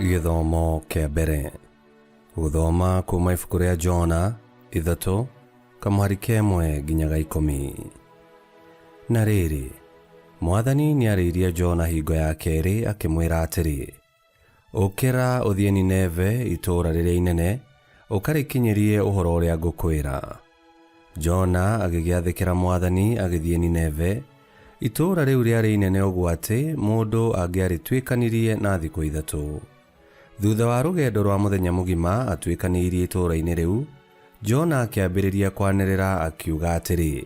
Gĩthomo kĩa mbere. Gũthoma kuma ibuku rĩa Jona 3 kamũhari ka 1 nginya ga 10. Na rĩrĩ, Mwathani nĩarĩirie Jona hingo ya kerĩ akĩmwĩra atĩrĩ, Ũkĩra ũthiĩ Nineve, itũũra rĩrĩa inene, ũkarĩkinyĩrie ũhoro ũrĩa ngũkwĩra. Jona agĩgĩathĩkĩra Mwathani agĩthiĩ Nineve, itũũra rĩu rĩarĩ inene ũguo atĩ mũndũ angĩarĩtuĩkanirie na thikũ 3. Thutha wa rũgendo rwa mũthenya mũgima atuĩkanĩirie itũũra-inĩ rĩu, Jona akĩambĩrĩria kwanĩrĩra akiuga atĩrĩ,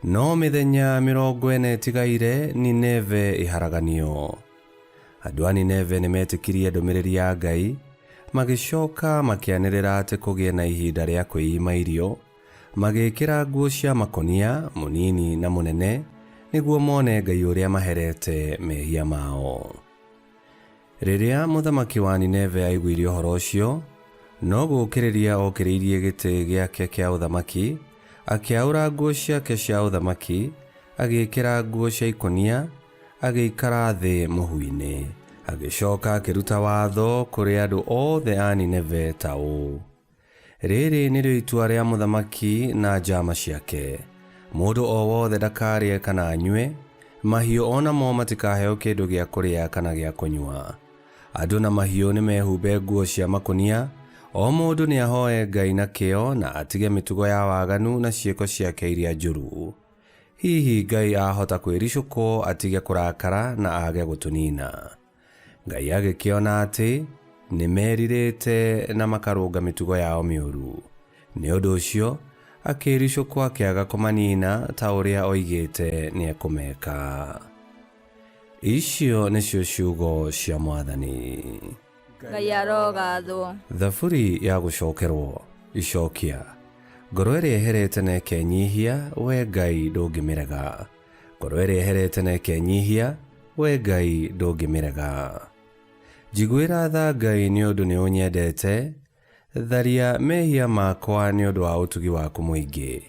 No mĩthenya 40 ĩtigaire Nineve ĩharaganio. Andũ a Nineve nĩmetĩkirie ndũmĩrĩri ya Ngai, magĩcoka makĩanĩrĩra atĩ kũgĩe na ihinda rĩa kwĩima irio, magĩĩkĩra nguo cia makũnia, mũnini na mũnene, nĩguo mone Ngai ũrĩa maherete mehia mao. Rĩrĩa mũthamaki wa Nineve aiguire ũhoro ũcio, no gũũkĩrĩria okĩrĩirie gĩtĩ gĩake kĩa ũthamaki, akĩaũra nguo ciake cia ũthamaki, agĩĩkĩra nguo cia ikũnia, agĩikara thĩ mũhu-inĩ. Agĩcoka akĩruta watho kũrĩ andũ othe a Nineve ta ũũ, Rĩrĩ nĩrĩo itua rĩa mũthamaki na njama ciake: Mũndũ o wothe ndakarĩe kana anyue, mahiũ o namo matikaheo kĩndũ gĩa kũrĩa kana gĩa kũnyua. Andũ na mahiũ nĩmehumbe nguo cia makũnia, o mũndũ nĩahoe Ngai na kĩyo na atige mĩtugo ya waganu na ciĩko ciake iria njũru. Hihi Ngai ahota kwĩricũkwo atige kũrakara na age gũtũniina. Ngai agĩkĩona atĩ nĩmerirĩte na makarũnga mĩtugo yao mĩũru. Nĩ ũndũ ũcio akĩĩricũkwo akĩaga kũmaniina ta ũrĩa oigĩte nĩekũmeka. Icio nĩcio ciugo cia Mwathani. Ngai arogathwo. Thaburi ya gũcokerwo. Icokia. Ngoro ĩrĩa ĩherete na ĩkenyihia, wee Ngai ndũngĩmĩrega. Ngoro ĩrĩa ĩherete na ĩkenyihia, wee Ngai ndũngĩmĩrega. Njiguĩra tha Ngai nĩ ũndũ nĩ ũnyendete, tharia mehia makwa nĩ ũndũ wa ũtugi waku mũingĩ.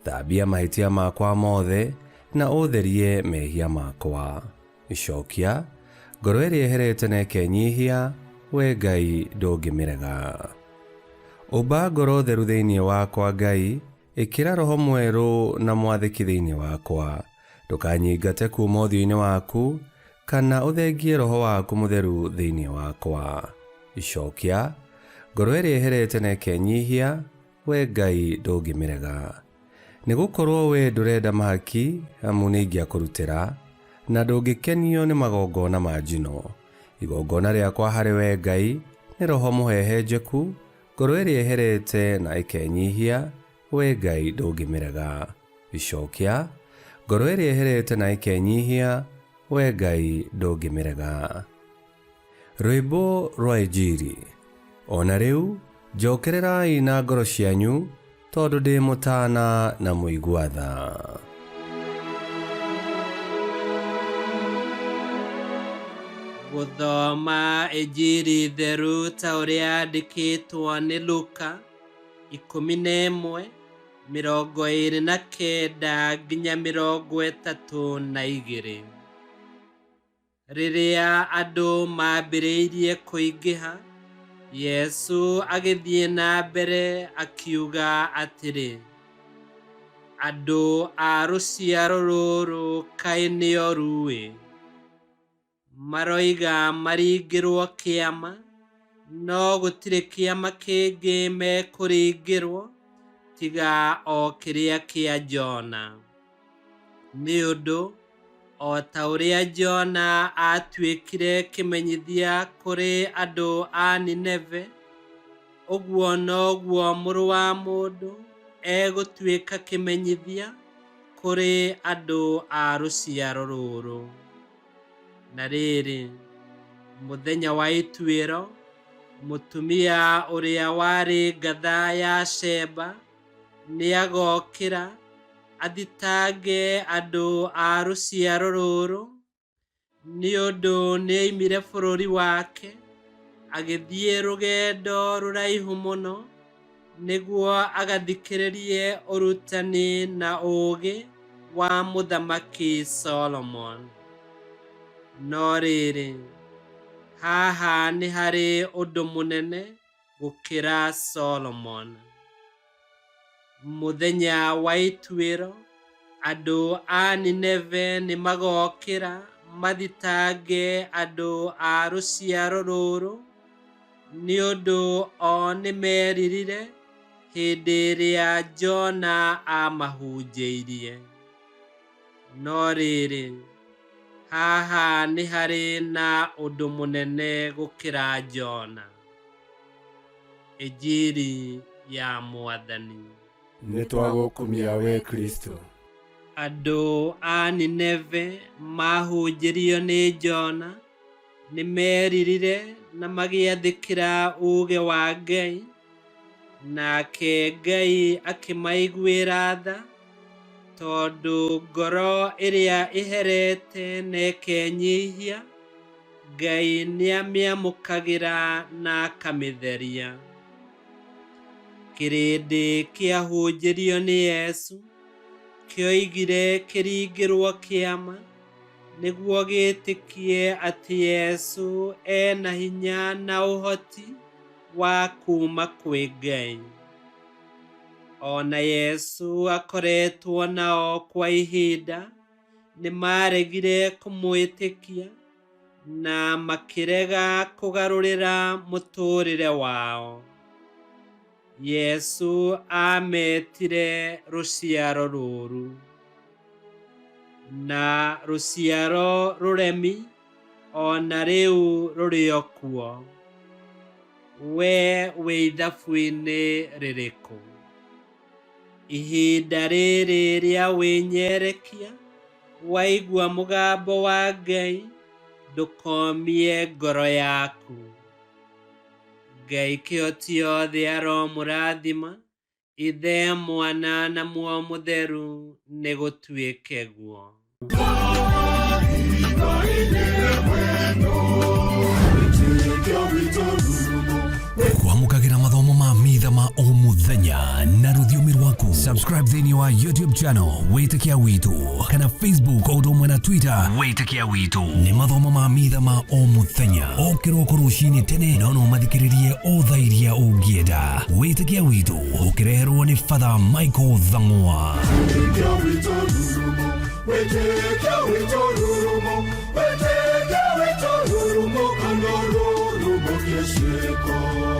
Thambia mahĩtia makwa mothe na ũtherie mehia makwa. Icokia, ngoro ĩrĩa ĩherete na ĩkenyihia, wee Ngai ndũngĩmĩrega. Ũmba ngoro theru thĩinĩ wakwa Ngai, ĩkĩra roho mwerũ na mwathĩki thĩinĩ wakwa. Ndũkanyingate kuuma ũthiũ-inĩ waku, kana ũthengie roho waku mũtheru thĩinĩ wakwa. Icokia, ngoro ĩrĩa ĩherete na ĩkenyihia, wee Ngai ndũngĩmĩrega. Nĩ gũkorwo wee ndũrenda mahaki, amu nĩingĩakũrutĩra, na ndũngĩkenio nĩ magongona ma njino. Igongona rĩakwa harĩ wee Ngai nĩ roho mũhehenjeku, ngoro ĩrĩa ĩherete na ĩkenyihia, wee Ngai ndũngĩmĩrega. Icokia, ngoro ĩrĩa ĩherete na ĩkenyihia, wee Ngai ndũngĩmĩrega. Rwĩmbo rwa Injiri. O na rĩu, njokererai na ngoro cianyu, tondũ ndĩ mũtaana na mũigua tha. Gũthoma Injiri theru ta ũrĩa yandĩkĩtwo nĩ Luka 11 29 nginya 32. Rĩrĩa andũ maambĩrĩirie kũingĩha, Jesũ agĩthiĩ na mbere akiuga atĩrĩ, Andũ a rũciaro rũrũ kaĩ nĩ oru-ĩ! Maroiga maringĩrwo kĩama, no gũtirĩ kĩama kĩngĩ mekũringĩrwo tiga o kĩrĩa kĩa Jona. Nĩ ũndũ, o ta ũrĩa Jona aatuĩkire kĩmenyithia kũrĩ andũ a Nineve, ũguo noguo Mũrũ wa Mũndũ egũtuĩka kĩmenyithia kũrĩ andũ a rũciaro rũrũ. Na rĩrĩ, mũthenya wa ituĩro, mũtumia ũrĩa warĩ ngatha ya Sheba nĩagokĩra athitange andũ a rũciaro rũrũ, nĩ ũndũ nĩoimire bũrũri wake agĩthiĩ rũgendo rũraihu mũno nĩguo agathikĩrĩrie ũrutani na ũũgĩ wa Mũthamaki Solomon. No rĩrĩ, Haha nĩ harĩ ũndũ mũnene gũkĩra Solomon. Mũthenya wa ituĩro, andũ a Nineve nĩ magokĩra mathitange andũ a rũciaro rũrũ, nĩ ũndũ o nĩmeririre hĩndĩ ĩrĩa Jona aamahunjĩirie. No rĩrĩ, haha nĩ harĩ na ũndũ mũnene gũkĩra Jona. Injiri ya Mwathani. Nĩ twagũkumia we Kristo. Andũ a Nineve maahunjirio nĩ Jona nĩmeririre na magĩathĩkĩra uuge wa Ngai, nake Ngai akĩmaiguĩra tha, tondũ ngoro ĩrĩa ĩherete na ĩkenyihia, Ngai nĩamĩamũkagĩra na akamĩtheria. Kĩrĩndĩ kĩahunjirio nĩ Yesu kĩoigire kĩringĩrwo kĩama nĩguo gĩtĩkie atĩ Yesu ena hinya na ũhoti wa kuuma kwĩ Ngai. Ona Yesu akoretwo nao kwa ihinda, nĩmaregire kũmwĩtĩkia na makĩrega kũgarũrĩra mũtũũrĩre wao. Yesu aametire rũciaro rũũru na rũciaro rũremi ona rĩu rũrĩ o kuo. We wĩ ithabu-inĩ rĩrĩkũ? Ihinda rĩrĩ rĩa wĩnyerekia, waigua mũgambo wa Ngai, ndũkomie ngoro yaku. Ngai kĩhoti yothe aromũrathima, Ithe, Mwana na Muoyo Mũtheru, nĩgũtuĩke guo. Kwamũkagĩra mathomo ma mitha ma o mũthenya na rũthiomi rwaku. Subscribe thĩinĩ wa YouTube channel Wĩtĩkia Witũ kana Facebook o ũndũ ũmwe na Twitter Wĩtĩkia Witũ. Nĩ mathomo ma mitha ma o mũthenya o kĩroko rũcinĩ tene, no no mathikĩrĩrie o thaa iria ũngĩenda. Wĩtĩkia Witũ ũkĩreherwo nĩ Father Michael Thang'wa. Wĩtĩkia witũ rurumo, wĩtĩkia witũ rurumo, wĩtĩkia witũ rurumo, kana rurumo kĩciko.